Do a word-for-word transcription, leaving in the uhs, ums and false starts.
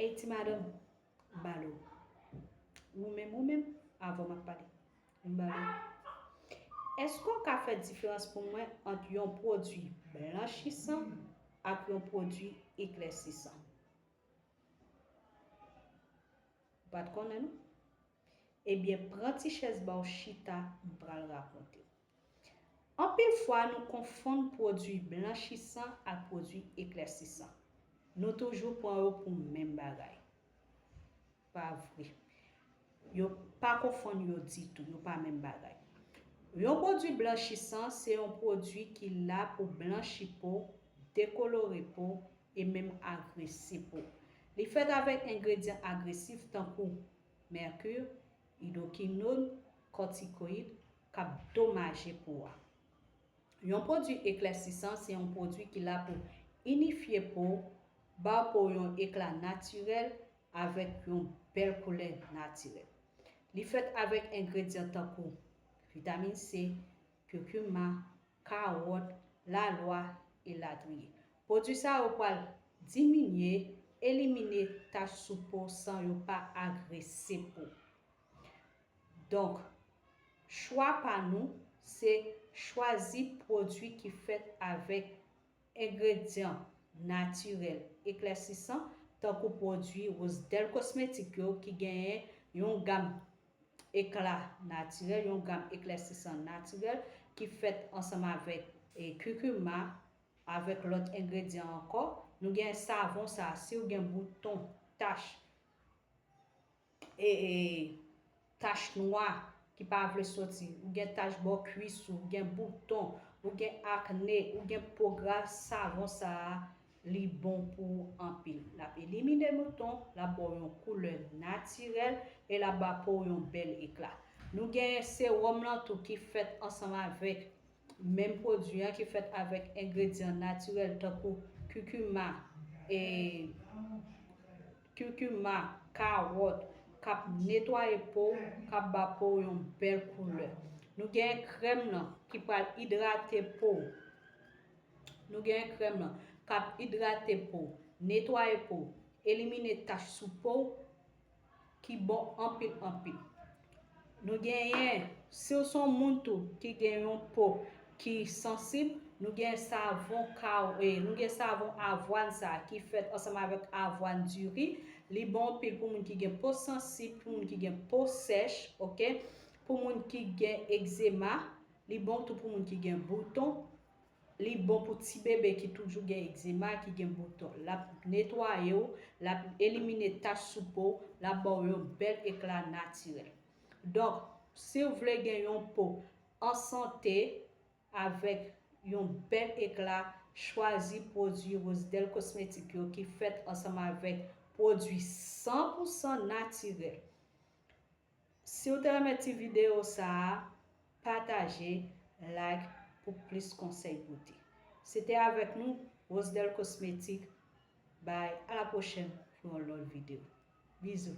Ey ti madanm, m pale w. Ou menm, ou menm, avè w m ap pale. M pale w. Èske w ka fè diferans pou mwen ant yon pwodui blanchisan ak yon pwodui eklèsisan? Ou pa t konnen non? Ebyen, pran ti chèz ba w chita, m pral rakonte w. Anpil fwa, nou konfonn pwodui blanchisan ak pwodui eklèsisan. Nou toujou pran yo pou menm bagay. Pa vre. Yo pa konfonn yo ditou, yo pa menm bagay. Yon pwodui blanchisan se yon pwodui ki la pou blanchi po, dekolore po e menm agrese po. Li fèt avèk engredyan agresif tankou mèki, idwokinòn, kòtikoyid k ap domaje po a. Yon pwodui eklèsisan se yon pwodui ki la pou inifye po, ba po yon ekla natirèl avèk yon bèl koulè natirèl. Li fèt avèk engredyan tankou vitamin C, kikima, kawòt, lalwa, elatriye. Pwodui sa yo pral diminye, elimine tach sou po san yo pa agrese po. Donk, chwa pa nou se chwazi pwodui ki fèt avèk engredyan natirèl eklèsisan, tankou pwodui Rosedel Cosmetics yo ki genyen yon gam ekla natirèl, yon gam eklèsisan natirèl ki fèt ansanm avèk e, kikima, avèk lòt engredyan ankò. Nou gen savon sa, si w gen bouton, tach, e, e, tach nwa ki pa vle soti, ou gen tach bò kwis ou, ou gen bouton, ou gen akne, ou gen po gra, savon sa a, li bon pou ou anpil. L ap elimine bouton, l ap ba w yon koulè natirèl e l ap ba po w yon bèl ekla. Nou gen sewòm lan tou ki fèt ansanm avèk menm pwodui an ki fèt avèk engredyan natirèl tankou kikima, e, kikima, kawòt, k ap netwaye po, k ap ba po w yon bèl koulè. Nou gen krèm nan ki pral idrate po. Nou gen krèm nan k ap idrate po, netwaye po, elimine tach sou po ki bon anpil anpil. Nou genyen, si w se yon moun tou ki gen yon po ki sansib, nou gen savon kaw, e, nou gen savon avwàn sa ki fèt ansanm avèk avwàn diri. Li bon anpil pou moun ki gen po sansib, pou moun ki gen po sèch, oke? Pou moun ki gen egzema, li bon tou pou moun ki gen bouton. Li bon pou ti bebe ki toujou gen egzema, ki gen bouton. L ap netwaye w, l ap elimine tach sou po, l ap ba w yon bèl ekla natirèl. Donk, si w vle gen yon po an sante avèk yon bèl ekla, chwazi pwodui Rosedel Cosmetics yo ki fèt ansanm avèk pwodui san pou san natirèl. Si w te renmen ti videyo sa a, pataje, like pou plis konsèy bote. Se te avèk nou, Rosedel Cosmetics. Bye, a la pwochèn pou yon lòt videyo. Bizou.